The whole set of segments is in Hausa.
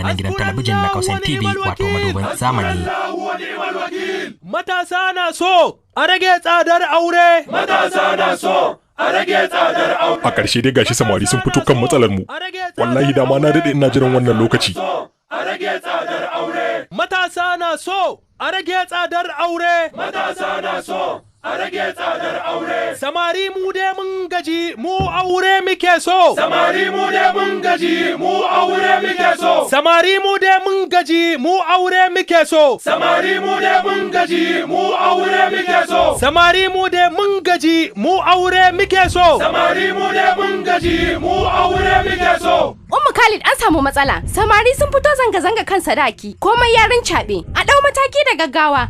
daga nan gidan talabijin na Kausan TV wato madubin zamani. Matasa na so a rage tsadar aure. Matasa na so a rage tsadar aure. A ƙarshe dai gashi samari sun fito kan matsalar mu. Wallahi dama na daɗe ina jiran wannan lokaci. A rage tsadar aure. Matasa na so a rage tsadar aure. Matasa na so a rage tsadar aure. Samari mu dai mun gaji mu aure muke so. Samari mu dai mun gaji mu aure muke so. Samari mu dai mun gaji mu aure muke so. Samari mu dai mun gaji mu aure muke so. Samari mu dai mun gaji mu aure muke so. Samari mu dai mun gaji mu aure muke so. Ummu Khalid an samu matsala. Samari sun fito zanga-zanga kan sadaki. Komai yarin caɓe. A ɗau mataki da gaggawa.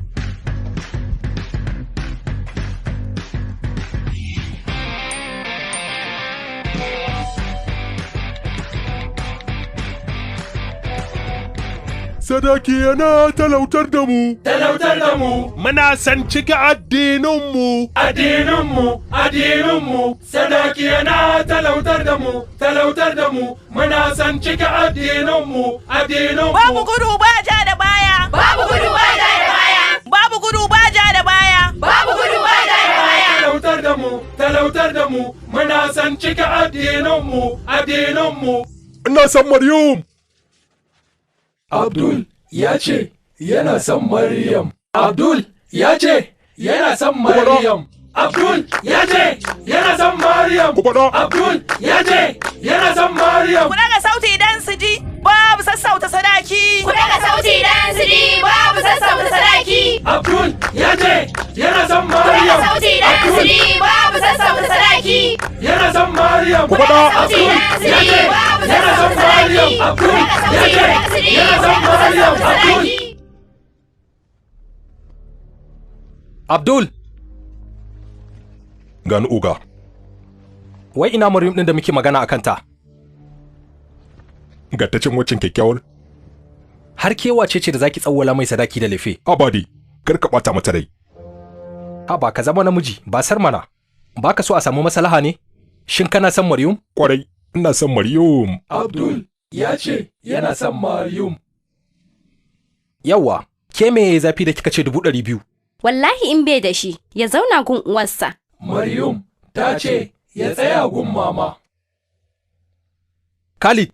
Sadaki yana talautar da mu. Talautar da mu. Muna san cika addininmu. Addininmu, addininmu. Sadaki yana talautar da mu, talautar da mu. Muna san cika addininmu, addininmu. Babu gudu ba ja da baya. Babu gudu ba ja da baya. Babu gudu ba ja da baya. Babu gudu ba ja da baya. Talautar da mu, talautar da mu. Muna san cika addininmu, addininmu. Ina son Maryam. Abdul ya ce yana son Maryam. Abdul ya ce yana son Maryam. Abdul ya ce yana son Maryam. Abdul ya ce yana son Maryam. Ku daga sauti dan su ji babu sassauta sadaki. Ku daga sauti dan su ji babu sassauta sadaki. Abdul ya ce yana son Ku daga Maryam. sauti dan su ji babu sassauta sadaki. Yana son Maryam. Ku faɗa. Sauti dan su ya ji ce babu yana son sassauta sadaki. Maryam. Abdul Ku daga ya sauti ce dan su ji yana son babu Maryam. sassauta Abdul sadaki. Abdul, Gani oga. wai ina Maryam din da muke magana akan ta? Ga ta can waccan kyakkyawar. Har ke wace ce da zaki tsawwala mai sadaki da lefe? Abadi, kar ka ɓata mata rai. Haba ka zama namiji, ba sar mana. Ba ka so a samu maslaha ne? Shin kana son Maryam? Kwarai, ina son Maryam. Abdul ya ce yana son Maryam. Yawwa, ke me zafi da kika ce 200,000? Wallahi in bai da shi ya zauna gun uwarsa. Maryam ta ce ya tsaya gun mama. Khalid,